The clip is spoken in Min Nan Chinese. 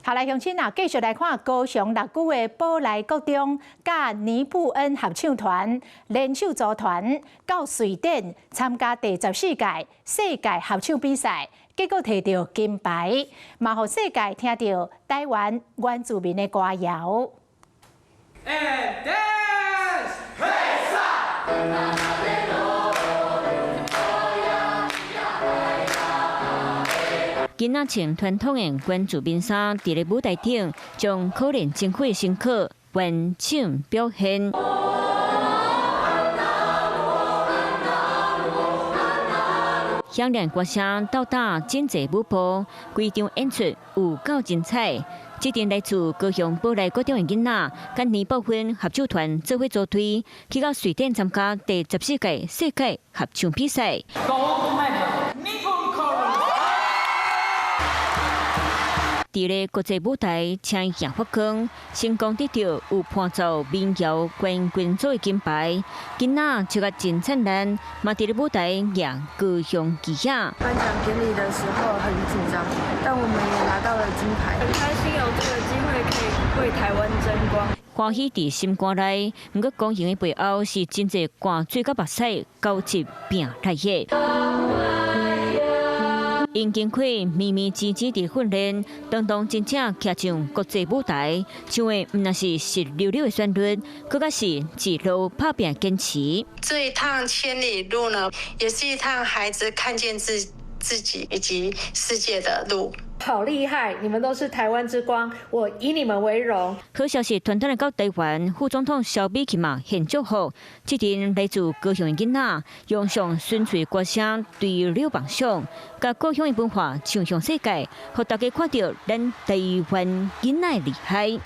好來，鄉親啊，繼續來看高雄六龜的寶來國中，佮尼布恩合唱團聯手組團到瑞典參加第14屆世界合唱比賽，結果提著金牌，嘛予世界聽著台灣原住民的歌謠。 And dance! 嘿囡仔穿傳統的原住民衫，佇咧舞台頂，將可憐真苦的辛苦完整表現。響亮歌聲到達真濟舞步，規場演出有夠精彩。這陣來自高雄寶來國中的囡仔，佮尼布芬合唱團做伙組隊，去到瑞典參加第14屆世界合唱比賽。佇咧國際舞台，青贏發光，成功得著有伴奏民謠冠軍組的金牌。囡仔笑甲真燦爛，嘛佇咧舞台贏高雄旗仔。頒獎典禮的時候很緊張，但我們也拿到了金牌，很開心有這個機會可以為台灣爭光。歡喜佇心肝內，毋過光榮的背後是真濟汗水佮目屎交織拼來的。𪜶經過綿綿緻緻的訓練，當當真正徛上國際舞台，唱的毋但是濕溜溜的旋律，閣較是一路拍拚堅持。這一趟千里路呢，也是一趟孩子看見自己以及世界的路。好厲害！你們都是台灣之光，我以你們為榮。好消息，團團來到台灣，副總統蕭美琴嘛獻祝福。這陣來自高雄的囡仔，用上純粹歌聲對流夢想，共故鄉的文化唱向世界，予大家看著咱台灣囡仔的厲害。